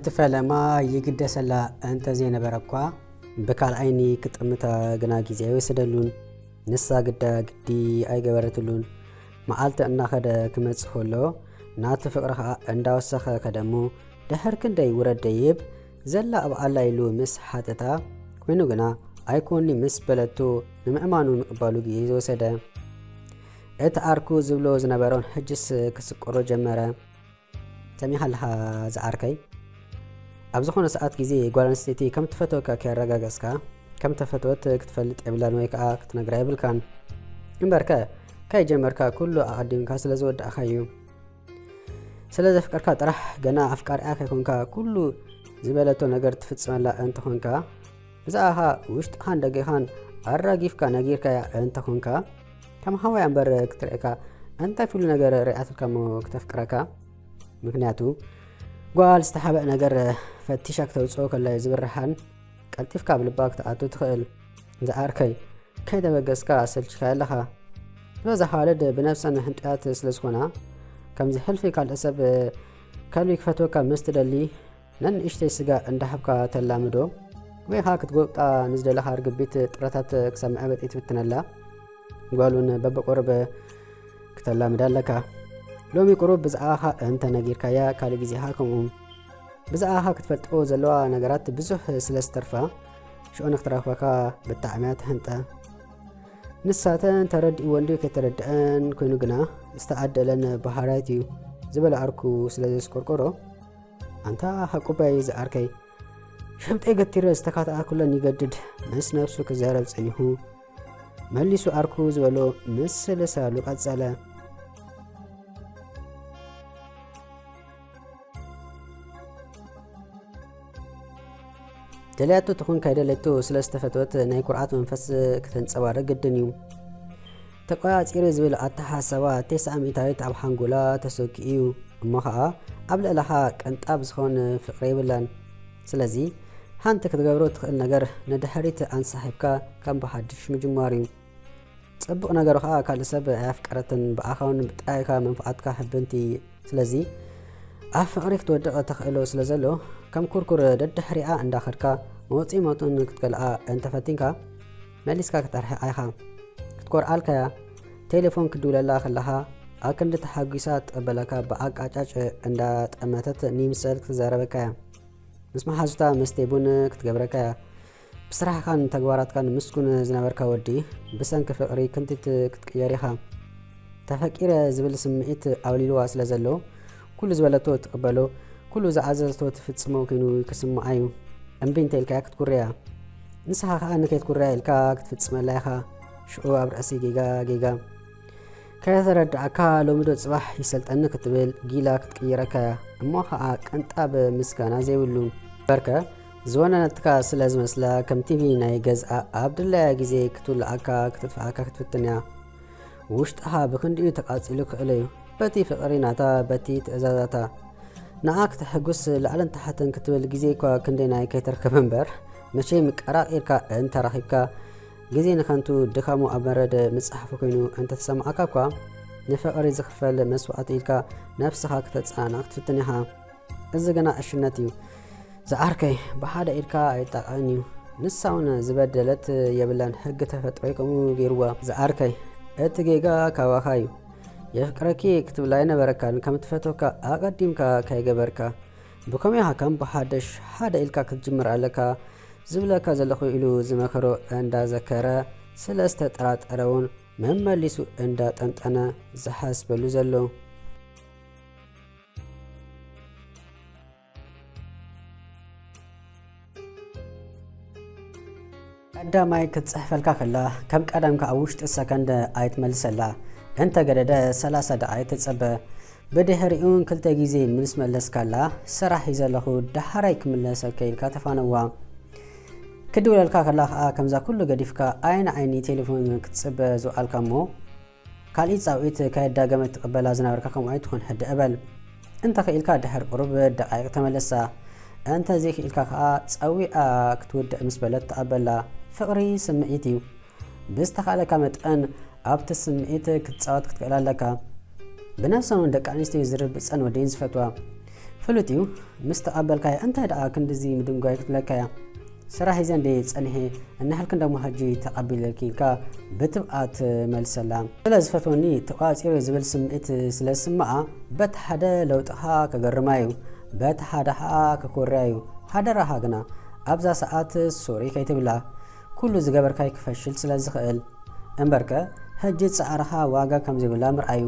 እቲ ፈለማ ይግደሰላ እንተ ዘይነበረ እኳ፣ ብካልኣይኒ ክጥምታ ግና ግዜ ኣይወሰደሉን። ንሳ ግዳ ግዲ ኣይገበረትሉን። መዓልቲ እናኸደ ክመጽእ ከሎ፣ ናቱ ፍቕሪ ኸኣ እንዳወሰኸ ከደ እሞ፣ ድሕር ክንደይ ውረድ ደይብ፣ ዘላ ኣብ ኣላ ኢሉ ምስ ሓተታ፣ ኮይኑ ግና ኣይኮኒ ምስ በለቶ፣ ንምእማኑ ምቕባሉ ግዜ ዝወሰደ። እቲ ዓርኩ ዝብሎ ዝነበሮን ሕጅስ ክስቆሮ ጀመረ። ሰሚኻ ኣለኻ ዝዓርከይ? ኣብ ዝኾነ ሰዓት ግዜ ጓል ኣንስተይቲ ከም ትፈትወካ ከየረጋገጽካ፣ ከም ተፈትወት ክትፈልጥ የብላን ወይ ከኣ ክትነግራ የብልካን። እምበርከ፣ ከይጀመርካ ኩሉ ኣቐዲምካ ስለ ዝወዳእካዩ። ስለ ዘፍቀርካ ጥራሕ ገና ኣፍቃሪኣ ከይኮንካ ኩሉ ዝበለቶ ነገር ትፍጽመላ እንተኾንካ፣ ብዛዕባኻ ውሽጥኻን ደገኻን ኣራጊፍካ ነጊርካያ እንተኾንካ፣ ከም ሃዋያ እምበር ክትርእየካ እንታይ ፍሉይ ነገር ርኣትልካ እሞ ክተፍቅረካ? ምክንያቱ ጓል ዝተሓብአ ነገር ፈቲሻ ክተውጽኦ ከላ እዩ ዝብርሃን። ቀልጢፍካ ኣብ ልባ ክትኣቱ ትኽእል። ዝዓርከይ፣ ከይተበገስካ ኣሰልችካ ኣለኻ። ዝበዝሕ ኣዋልድ ብነብሰን ሕንጡያት ስለ ዝኾና፣ ከምዚ ሕልፊ ካልእ ሰብ ከልቢ ክፈትወካ ምስ ትደሊ፣ ነንእሽተይ ስጋ እንዳሃብካ ተላምዶ፣ ወይ ኸኣ ክትጎብጣ ንዝደለኻ ርግቢት ጥረታት ክሳብ መዕበጢ ትፍትነላ። ጓል እውን በብቁሩብ ክተላምዳ ኣለካ። ሎሚ ቁሩብ ብዛዕባኻ እንተ ነጊርካያ፣ ካልእ ግዜኻ ከምኡ። ብዛዕባኻ ክትፈልጦ ዘለዋ ነገራት ብዙሕ ስለ ዝተርፋ፣ ሽዑ ንክትረኽበካ ብጣዕሚ እያ ትሕንጠ። ንሳተን ተረዲእወን ድዩ ከይተረድአን ኮይኑ ግና፣ ዝተዓደለን ባህርያት እዩ ዝበለ ዓርኩ ስለ ዘስቆርቆሮ፣ ኣንታ ሃቁባይ ዝዓርከይ፣ ሽምጠይ ገቲረ ዝተካተኣኩለን ይገድድ ምስ ነብሱ ክዛረብ ጸኒሑ፣ መሊሱ ዓርኩ ዝበሎ ምስ ልሳሉ ቀጸለ። ደልያቶ ትኹን ከይደለቶ ስለ ዝተፈትወት ናይ ኩርዓት መንፈስ ክተንጸባርቕ ግድን እዩ። ተቆጻጺረ ዝብል ኣተሓሳባ ተስዓ ሚእታዊት ኣብ ሓንጎላ ተሰኪዑ እዩ። እሞ ኸኣ ኣብ ልዕለኻ ቅንጣብ ዝኾን ፍቕሪ የብላን። ስለዚ ሓንቲ ክትገብሮ ትኽእል ነገር ንድሕሪት ኣንሳሒብካ ከም ብሓድሽ ምጅማር እዩ። ጽቡቕ ነገሩ ኸኣ ካልእ ሰብ ኣየፍቀረትን ብኣኻ እውን ብጥራይካ መንፍዓትካ ሕብንቲ። ስለዚ ኣብ ፍቕሪ ክትወድቕ ተኽእሎ ስለ ዘሎ ከም ኩርኩር ደድሕሪኣ እንዳኸድካ መውጽኢ መውጽእን ክትከልኣ እንተፈቲንካ መሊስካ ክትርሕቓ ኢኻ። ክትኮርዓልካያ። ቴሌፎን ክድውለላ ከለኻ ኣክንዲ ተሓጒሳ ትቕበለካ ብኣቃጫጭ እንዳጠመተት ንይምሰል ክትዛረበካያ። ምስ መሓዙታ መስተ ቡን ክትገብረካያ። ብስራሕካን ተግባራትካን ምስጉን ዝነበርካ ወዲ ብሰንኪ ፍቕሪ ክንቲት ክትቅየር ኢኻ። ተፈቂረ ዝብል ስምዒት ኣውሊልዋ ስለ ዘሎ ኩሉ ዝበለቶ ትቕበሎ፣ ኩሉ ዝኣዘዘቶ ትፍጽሞ ኮይኑ ክስምዓ እዩ። እምቢ እንተ ኢልካያ ክትኩርያ። ንስኻ ከኣ ንከይትኩርያ ኢልካ ክትፍጽመላ ኢኻ። ሽዑ ኣብ ርእሲ ጌጋ ጌጋ። ከይተረድኣካ ሎሚ ዶ ጽባሕ ይሰልጠኒ ክትብል ጊላ ክትቅይረካ እያ። እሞ ኸኣ ቅንጣብ ምስጋና ዘይብሉ። በርከ ዝወነነትካ ስለ ዝመስላ ከም ቲቪ ናይ ገዝኣ ኣብ ድላያ ግዜ ክትውልዓካ ክትጥፍኣካ ክትፍትን እያ። ውሽጥኻ ብክንድኡ ተቃጺሉ ክእል እዩ። በቲ ፍቕሪ ናታ በቲ ትእዛዛታ ንኣ ክተሐጉስ ላዕልን ታሕትን ክትብል ግዜ እኳ ክንደይናይ ከይተርክብ እምበር መቸም ቀራቒርካ እንተረኺብካ ግዜ ንኸንቱ ድኻሙ ኣብ በረድ ምጽሓፉ ኮይኑ እንተተሰምዓካ እኳ፣ ንፍቕሪ ዝኽፈል መስዋእቲ ኢልካ ነብስኻ ክተጸናንዕ ክትፍትን ኢኻ። እዚ ግና ዕሽነት እዩ። ዝዓርከይ፣ ብሓደ ኢድካ ኣይጣቕዕን እዩ። ንሳ እውን ዝበደለት የብላን፣ ሕጊ ተፈጥሮ እዩ ከምኡ ገይርዋ። ዝዓርከይ፣ እቲ ጌጋ ካባኻ እዩ። የፍቅረኪ ክትብላ ኣይነበረካን፣ ከም ትፈትወካ ኣቐዲምካ ከይገበርካ። ብኸመይ ኢኻ ከም ብሓደሽ ሓደ ኢልካ ክትጅምር ኣለካ? ዝብለካ ዘለኹ ኢሉ ዝመኸሮ እንዳዘከረ ስለ ዝተጠራጠረ እውን መመሊሱ እንዳጠንጠነ ዝሓስበሉ ዘሎ። ቀዳማይ ክትጽሕፈልካ ከላ ከም ቀደምካ ኣብ ውሽጢ ሰከንድ ኣይትመልሰላ። እንተ ገደደ ሰላሳ ደቓይቕ ተጸበ። ብድሕሪኡ ክልተ ግዜ ምስ መለስካላ ስራሕ እዩ ዘለኹ ደሓራይ ክምለሰልካ ኢልካ ተፋነዋ። ክድውለልካ ከላ ከኣ ከምዛ ኩሉ ገዲፍካ ዓይኒ ዓይኒ ቴሌፎን ክትጽበ ዝውዓልካ እሞ ካልእ ጻውዒት ከየዳገመት ትቕበላ ዝነበርካ ከምኡ ኣይትኹን ሕድእ እበል። እንተ ኽኢልካ ድሕር ቁሩብ ደቓይቕ ተመለሳ። እንተ ዘይክኢልካ ከኣ ጸዊዓ ክትውድእ ምስ በለት ተቐበላ። ፍቕሪ ስምዒት እዩ። ብዝተኻእለካ መጠን ኣብቲ ስምዒት ክትጻወት ክትክእል ኣለካ። ብነብሰን እውን ደቂ ኣንስትዮ ዝርብጸን ወደይን ዝፈትዋ። ፍሉጥ እዩ። ምስ ተቐበልካያ እንታይ ደኣ ክንድዚ ምድንጓይ ክትብለካያ? ስራሕ ሒዘ እንደ ጸኒሐ፣ እናሃልክ እንደሞ ሕጂ ተቐቢለልኪ ኢልካ ብትብዓት መልሰላ። ስለ ዝፈትወኒ ተቋጺሩ ዝብል ስምዒት ስለ ዝስምዓ፣ በቲ ሓደ ለውጥኻ ከገርማ እዩ፣ በቲ ሓደ ኸኣ ከኮርያ እዩ። ሓደራኻ ግና ኣብዛ ሰዓት ሶሪ ከይትብላ፣ ኩሉ ዝገበርካይ ክፈሽል ስለ ዝኽእል። እምበርከ ሕጂ ጻዕርኻ ዋጋ ከም ዘይብላ ምርኣዩ።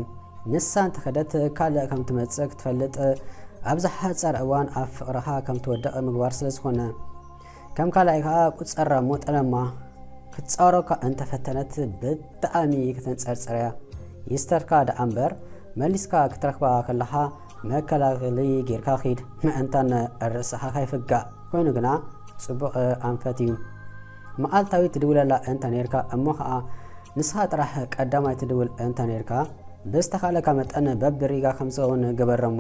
ንሳ እንተኸደት ካልእ ከም ትመጽእ ክትፈልጥ፣ ኣብ ዝሓጸረ እዋን ኣብ ፍቕርኻ ከም ትወድቕ ምግባር ስለ ዝኾነ። ከም ካልኣይ ከኣ ቁጸራ እሞ ጠለማ። ክትጻወረካ እንተፈተነት ብጣዕሚ ከተንጸርጽርያ። ይስተርካ ደኣ እምበር መሊስካ ክትረኽባ ከለኻ መከላኸሊ ጌርካ ኺድ፣ ምእንታን ርእስኻ ከይፍጋእ። ኮይኑ ግና ጽቡቕ ኣንፈት እዩ። መዓልታዊ ትድውለላ እንተ ኔርካ እሞ ኸኣ ንስኻ ጥራሕ ቀዳማይ ትድውል እንተ ኔርካ፣ ብዝተኻእለካ መጠን በብሪጋ ከም ዝኸውን ግበረ እሞ፣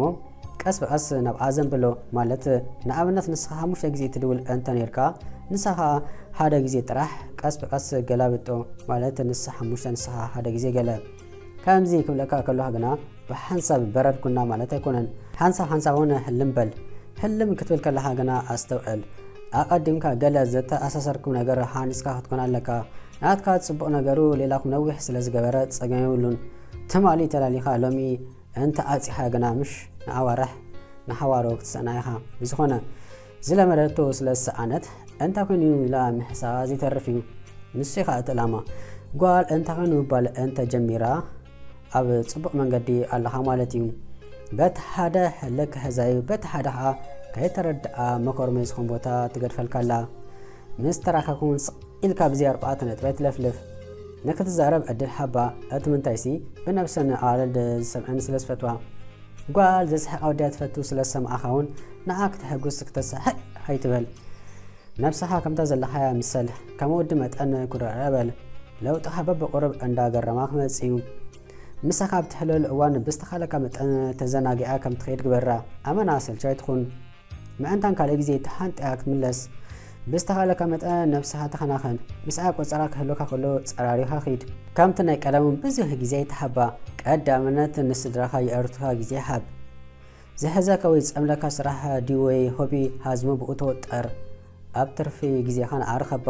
ቀስ ብቐስ ናብኣ ዘንብሎ። ማለት ንኣብነት ንስኻ ሓሙሽተ ግዜ ትድውል እንተ ኔርካ፣ ንሳ ኸኣ ሓደ ግዜ ጥራሕ፣ ቀስ ብቐስ ገላብጦ። ማለት ንሳ ሓሙሽተ ንስኻ ሓደ ግዜ ገለ። ከምዚ ክብለካ ከለኹ ግና ብሓንሳብ በረድኩና ማለት ኣይኮነን። ሓንሳብ ሓንሳብ እውን ህልም በል። ህልም ክትብል ከለኻ ግና ኣስተውዕል። ኣቐዲምካ ገለ ዘተኣሳሰርኩም ነገር ሃኒጽካ ክትኮን ኣለካ። ናትካ ጽቡቕ ነገሩ ሌላኹም ነዊሕ ስለ ዝገበረ ጸገም የብሉን። ትማሊ ተላሊኻ ሎሚ እንተ ኣጺኻ ግና ምሽ ንኣዋርሕ ንሓዋሩ ክትስእና ኢኻ። ብዝኾነ ዝለመደቶ ስለ ዝሰኣነት እንታይ ኮይኑ ኢላ ምሕሳባ ዘይተርፍ እዩ። ንሱ ኢኻ እቲ ዕላማ። ጓል እንታይ ኮይኑ ምባል እንተ ጀሚራ ኣብ ጽቡቕ መንገዲ ኣለኻ ማለት እዩ። በቲ ሓደ ህልክ ህዛዩ፣ በቲ ሓደ ኸኣ ከይተረድኣ መኮርመይ ዝኾን ቦታ ትገድፈልካ ኣላ። ምስ ተራኸብኩም እውን ስቕ ኢልካ ብዘይ ኣርባዕተ ነጥቢ ኣይትለፍልፍ። ንክትዛረብ ዕድል ሃባ፣ እቲ ምንታይሲ ብነብሰን ኣዋልድ ዝሰምዐን ስለ ዝፈትዋ። ጓል ዘስሕቕ ኣወዳት ትፈቱ ስለ ዝሰማዕኻ እውን ንዓ ክተሐጉስ ክተስሕቕ ኣይትበል። ነብስኻ ከምታ ዘለኻያ ምሰል፣ ከም ወዲ መጠን ኩርዕርዕ በል። ለውጥኻ በብቁሩብ እንዳገረማ ክመጽእ እዩ። ምሳኻ ኣብ ትሕለሉ እዋን ብዝተኻለካ መጠን ተዘናጊዓ ከም ትኸይድ ግበራ። ኣመና ኣሰልቻይ ትኹን። ምእንታን ካልእ ግዜ ተሓንጢኣ ክትምለስ። ብዝተኻለካ መጠን ነብስኻ ተኸናኸን። ምስኣ ቆጸራ ክህልወካ ከሎ ጸራሪኻ ኺድ። ከምቲ ናይ ቀደሙ ብዙሕ ግዜ ኣይትሃባ። ቀዳምነት ንስድራኻ የዕሩኽትኻ ግዜ ሃብ። ዝሕዘካ ወይ ዝጸምደካ ስራሕ ድዩ ወይ ሆቢ ሃዝሞ ብኡ ተወጠር። ኣብ ትርፊ ግዜኻ ንዓ ርኸባ።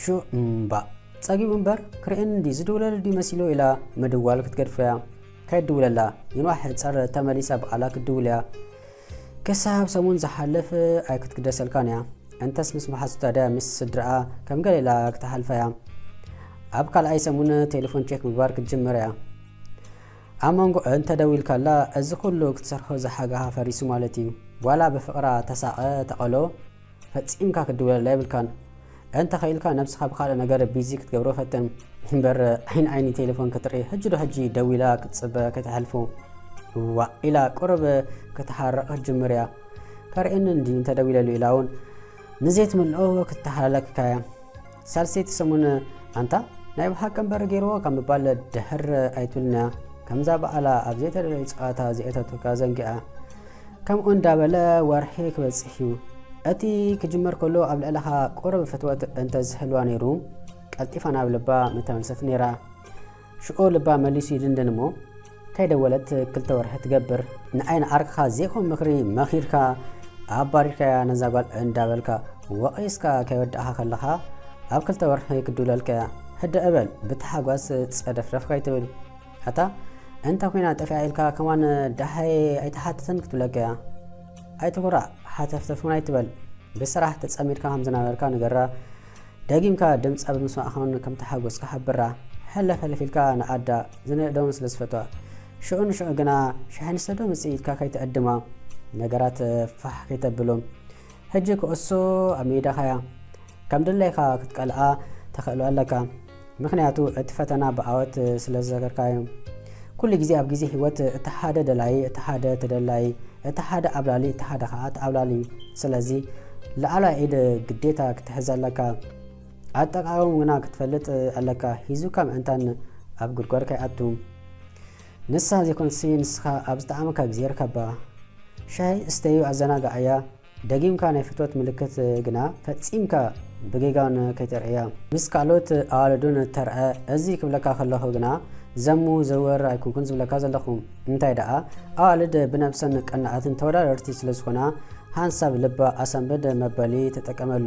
ሹዕ እምባእ። ጸጊቡ እምበር ክርእየኒ እንድዩ ዝድውለሉ ድዩ መሲልዎ ኢላ ምድዋል ክትገድፎ እያ። ከይትድውለላ። ይንዋሕ ሕጸር ተመሊሳ ብቓላ ክትድውል እያ። ክሳብ ሰሙን ዝሓልፍ ኣይክትግደሰልካን እያ። እንተስ ምስ መሓዙታ ድያ ምስ ስድራኣ ከም ገለ ኢላ ክትሓልፋ እያ። ኣብ ካልኣይ ሰሙን ቴሌፎን ቼክ ምግባር ክትጅምር እያ። ኣብ መንጎ እንተ ደዊልካላ፣ እዚ ኩሉ ክትሰርሖ ዝሓጋኻ ፈሪሱ ማለት እዩ። ዋላ ብፍቕራ ተሳቐ ተቐሎ፣ ፈጺምካ ክትድውለላ የብልካን። እንተ ኸኢልካ፣ ነብስኻ ብኻልእ ነገር ቢዚ ክትገብሮ ፈትን። እምበር ዓይኒ ዓይኒ ቴሌፎን ክትርኢ፣ ሕጂ ዶ ሕጂ ደዊላ ክትጽበ ከይተሕልፎ። ዋእ ኢላ ቁሩብ ክትሓርቕ ክትጅምር እያ። ከርእየኒ እንድዩ እንተ ደዊለሉ ኢላ እውን ንዘይትምልኦ ክትተሓላለከካ እያ። ሳልሰይቲ ሰሙን፣ ኣንታ ናይ ብሓቂ እምበር ገይርዎ ካብ ምባል ድሕር ኣይትብልን እያ። ከምዛ በዓላ ኣብ ዘይተደለየ ጸዋታ ዘእተወትካ ዘንጊዓ። ከምኡ እንዳበለ ወርሒ ክበጽሕ እዩ። እቲ ክጅመር ከሎ ኣብ ልዕለኻ ቁሩብ ፍትወት እንተ ዝህልዋ ነይሩ፣ ቀልጢፋ ናብ ልባ ምተመልሰት ነይራ። ሽዑ ልባ መሊሱ ይድንድን እሞ፣ ከይደወለት ክልተ ወርሒ ትገብር። ንዓይ ንዓርክኻ ዘይኮን ምኽሪ መኺርካ ኣባሪርካያ ነዛ ጓል እንዳበልካ ወቒስካ ከይወዳእኻ ከለኻ ኣብ ክልተ ወርሒ ክድውለልካ እያ። ህድእ በል፣ ብታሓጓስ ጸደፍደፍ ከይትብል። ኣታ እንተ ኮይና ጠፊኣ ኢልካ ከማን ደሃይ ኣይትሓትትን ክትብለካ እያ። ኣይትኩራዕ፣ ሓተፍተፍ እውን ኣይትበል። ብስራሕ ተጸሚድካ ከም ዝነበርካ ንገራ። ደጊምካ ድምጻ ብምስማዕካ እውን ከም ተሓጎስካ ሓብራ። ሕልፍ ሕልፍ ኢልካ ንኣዳ ዝንእደውን ስለ ዝፈትዋ። ሽዑ ንሽዑ ግና ሻሂ ንሰዶ ምጽእ ኢልካ ከይትዕድማ። ነገራት ፋሕ ከይተብሎም። ሕጂ ኩዕሶ ኣብ ሜዳኻ እያ። ከም ድላይካ ክትቀልዓ ተኽእሎ ኣለካ። ምኽንያቱ እቲ ፈተና ብዓወት ስለ ዝሰገርካዮ። ኩሉ ግዜ ኣብ ግዜ ህይወት እቲ ሓደ ደላይ፣ እቲ ሓደ ተደላይ፣ እቲ ሓደ ኣብላሊ፣ እቲ ሓደ ኸዓ ተዓብላሊ። ስለዚ ላዕለዋይ ኢድ ግዴታ ክትሕዝ ኣለካ። ኣጠቓቕም ግና ክትፈልጥ ኣለካ። ሂዙካ ምእንታን ኣብ ጉድጓድ ከይኣቱ። ንሳ ዘይኮንሲ ንስኻ ኣብ ዝጠዓመካ ግዜ ርከባ። ሻሂ እስተዩ ኣዘናግዓያ። ደጊምካ ናይ ፍትወት ምልክት ግና ፈጺምካ ብጌጋን ከይተርእያ። ምስ ካልኦት ኣዋልዱን ተርአ። እዚ ክብለካ ከለኹ ግና ዘሙ ዘወር ኣይኮንኩን ዝብለካ ዘለኹ። እንታይ ደኣ፣ ኣዋልድ ብነብሰን ቀናኣትን ተወዳደርቲ ስለ ዝኾና፣ ሓንሳብ ልባ ኣሰንብድ መበሊ ተጠቀመሉ።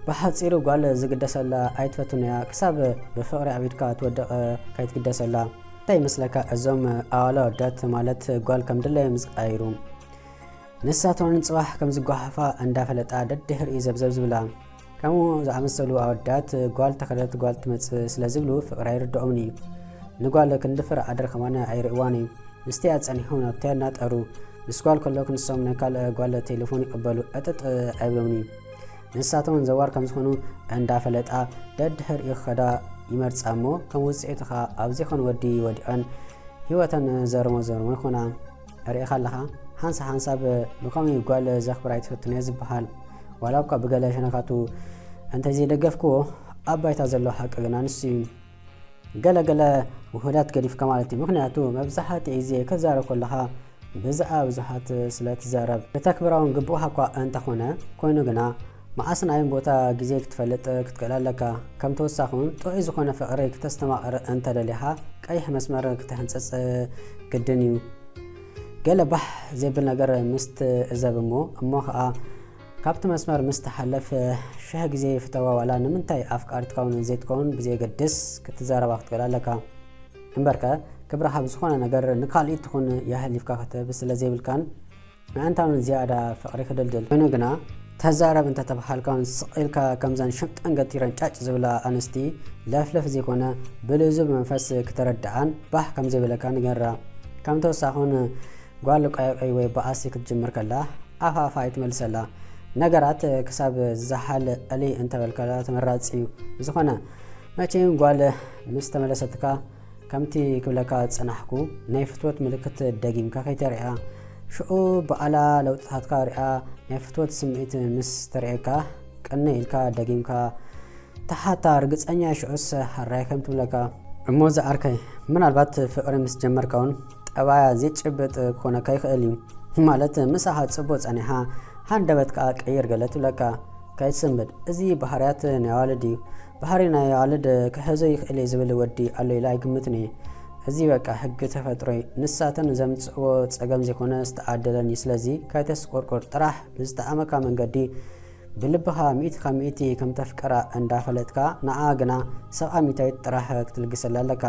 ብሓጺሩ ጓል ዝግደሰላ ኣይትፈቱን እያ፣ ክሳብ ብፍቕሪ ዓቢድካ ትወድቕ ከይትግደሰላ። እንታይ ይመስለካ፣ እዞም ኣዋልድ ማለት ጓል ከም ድለዮም ዝቃይሩ። ንሳተውን ጽባሕ ከም ዝጓሓፋ እንዳፈለጣ ደድሕሪኡ ዘብዘብ ዝብላ። ከምኡ ዝኣመሰሉ ኣወዳት ጓል ተኸደት ጓል ትመጽእ ስለ ዝብሉ ፍቕሪ ኣይርድኦምን እዩ። ንጓል ክንዲ ፍረ ኣደር ከማን ኣይርእዋን እዩ። ምስቲኣ ጸኒሖም ናብቲ እናጠሩ ምስ ጓል ከለኹ ንሶም ናይ ካልእ ጓል ቴሌፎን ይቕበሉ ዕጥጥ ኣይብሎምን እዩ። ንሳቶም ዘዋር ከም ዝኾኑ እንዳፈለጣ ደድሕሪኡ ክኸዳ ይመርጻ እሞ ከም ውጽኢቱ ኸኣ ኣብ ዘይኮነ ወዲ ወዲቐን ህይወተን ዘርሞ ዘርሞ ይኾና። ርኢኻ ኣለኻ፣ ሓንሳ ሓንሳብ ንኸምኡ ጓል ዘኽብር ኣይትፈትን እየ ዝበሃል። ዋላ እኳ ብገለ ሸነኻቱ እንተዘይደገፍክዎ፣ ኣብ ባይታ ዘሎ ሓቂ ግና ንሱ እዩ። ገለ ገለ ውሑዳት ገዲፍካ ማለት እዩ። ምኽንያቱ መብዛሕትኡ ግዜ ክዛረብ ከለኻ ብዛዕባ ብዙሓት ስለ ትዛረብ። ክተክብራ እውን ግቡእኻ እኳ እንተኾነ፣ ኮይኑ ግና መዓስን ኣበይን ቦታ ግዜ ክትፈልጥ ክትክእል ኣለካ። ከም ተወሳኺ እውን ጥዑይ ዝኾነ ፍቕሪ ክተስተማቕር እንተደሊኻ ቀይሕ መስመር ክተሕንጽጽ ግድን እዩ። ገለ ባህ ዘይብል ነገር ምስ ትዕዘብ እሞ፣ እሞ ኸኣ ካብቲ መስመር ምስ ትሓልፍ ሽሕ ግዜ ፍተዋ ዋላ ንምንታይ ኣፍቃሪትካ እውን ዘይትከውን ብዘየገድስ ክትዛረባ ክትክእል ኣለካ። እምበርከ ክብርኻ ብዝኾነ ነገር ንካልኢት ትኹን ያህል ኢልካ ክትህብ ስለ ዘይብልካን ምእንታውን ዝያዳ ፍቕሪ ክድልድል። ኮይኑ ግና ተዛረብ እንተተባሃልካ እውን ስቕ ኢልካ ከምዘን ሽምጠን ገቲረን ጫጭ ዝብላ ኣንስቲ ለፍለፍ ዘይኮነ ብልዙብ መንፈስ ክተረድኣን ባህ ከም ዘይብለካ ንገራ። ከም ተወሳኺ እውን ጓል ቀይቀይ ወይ በኣሲ ክትጅምር ከላ ኣፋ ኣፋ ኣይትመልሰላ። ነገራት ክሳብ ዝሓል ዕልይ እንተበልካላ ተመራጺ እዩ። ብዝኾነ መቸም ጓል ምስ ተመለሰትካ ከምቲ ክብለካ ዝጸናሕኩ ናይ ፍትወት ምልክት ደጊምካ ከይተርእያ። ሽዑ በኣላ ለውጥታትካ ሪኣ ናይ ፍትወት ስምዒት ምስ ተርእየካ ቅንዕ ኢልካ ደጊምካ ተሓታ። ርግጸኛ ሽዑስ ሃራይ ከም ትብለካ። እሞ ዝዓርከይ፣ ምናልባት ፍቕሪ ምስ ጀመርካ እውን ጠባያ ዘይጭበጥ ክኾነካ ይኽእል እዩ። ማለት ምሳኻ ጽቡቕ ጸኒሓ ሃንደበት ከኣ ቀይር ገለ ትብለካ። ከይትስንብድ፣ እዚ ባህርያት ናይ ኣዋልድ እዩ። ባህሪ ናይ ኣዋልድ ክሕዞ ይኽእል እየ ዝብል ወዲ ኣሎ ኢለ ኣይግምትን እየ። እዚ በቃ ሕጊ ተፈጥሮ እዩ። ንሳተን ዘምጽእዎ ጸገም ዘይኮነ ዝተዓደለን እዩ። ስለዚ ከይተስቆርቆር ጥራሕ ብዝጠዓመካ መንገዲ ብልብኻ ሚእቲ ካብ ሚእቲ ከም ተፍቅራ እንዳፈለጥካ ንዓ ግና ሰብዓ ሚእታዊት ጥራሕ ክትልግሰላ ኣለካ።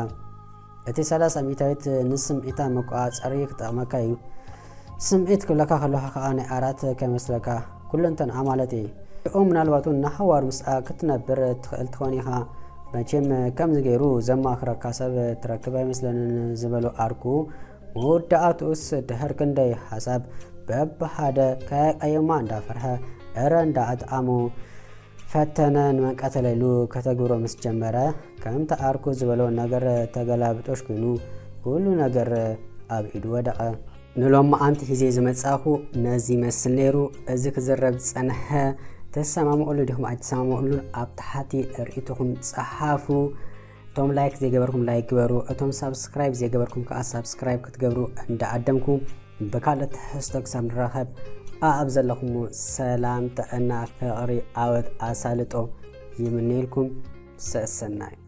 እቲ ሰላሳ ሚእታዊት ንስምዒታ መቆጻጸሪ ክጠቕመካ እዩ። ስምዒት ክብለካ ከለኹ ከኣ ናይ ዓራት ከይመስለካ፣ ኩለንተንኣ ማለት እየ። ሽዑ ምናልባት እውን ንሓዋሩ ምስኣ ክትነብር ትኽእል ትኾን ኢኻ። መቸም ከምዚ ገይሩ ዘማኽረካ ሰብ ትረክብ ኣይመስለንን ዝበሎ ዓርኩ፣ መወዳእትኡስ ድሕር ክንደይ ሓሳብ በብሓደ ከየቀየማ እንዳፈርሐ እረ እንዳኣጥዓሞ ፈተነ። ንመንቀተለ ኢሉ ከተግብሮ ምስ ጀመረ፣ ከምቲ ዓርኩ ዝበሎ ነገር ተገላብጦሽ ኮይኑ፣ ኩሉ ነገር ኣብ ኢዱ ወደቐ። ንሎማዓንቲ ሒዘ ዝመጻኹ ነዚ ይመስል ነይሩ። እዚ ክዝረብ ዝጸንሐ ተሰማምዑሉ ዲኹም ኣይተሰማምዑሉን ኣብ ታሕቲ ርእይቶኹም ጸሓፉ። እቶም ላይክ ዘይገበርኩም ላይክ ግበሩ። እቶም ሳብስክራይብ ዘይገበርኩም ከኣ ሳብስክራይብ ክትገብሩ እንዳዓደምኩ ብካልእ ትሕዝቶ ክሳብ ንራኸብ ኣኣብ ዘለኹም ሰላም፣ ጥዕና፣ ፍቕሪ፣ ዓወት፣ ኣሳልጦ ይምነየልኩም። ሰሰናዩ።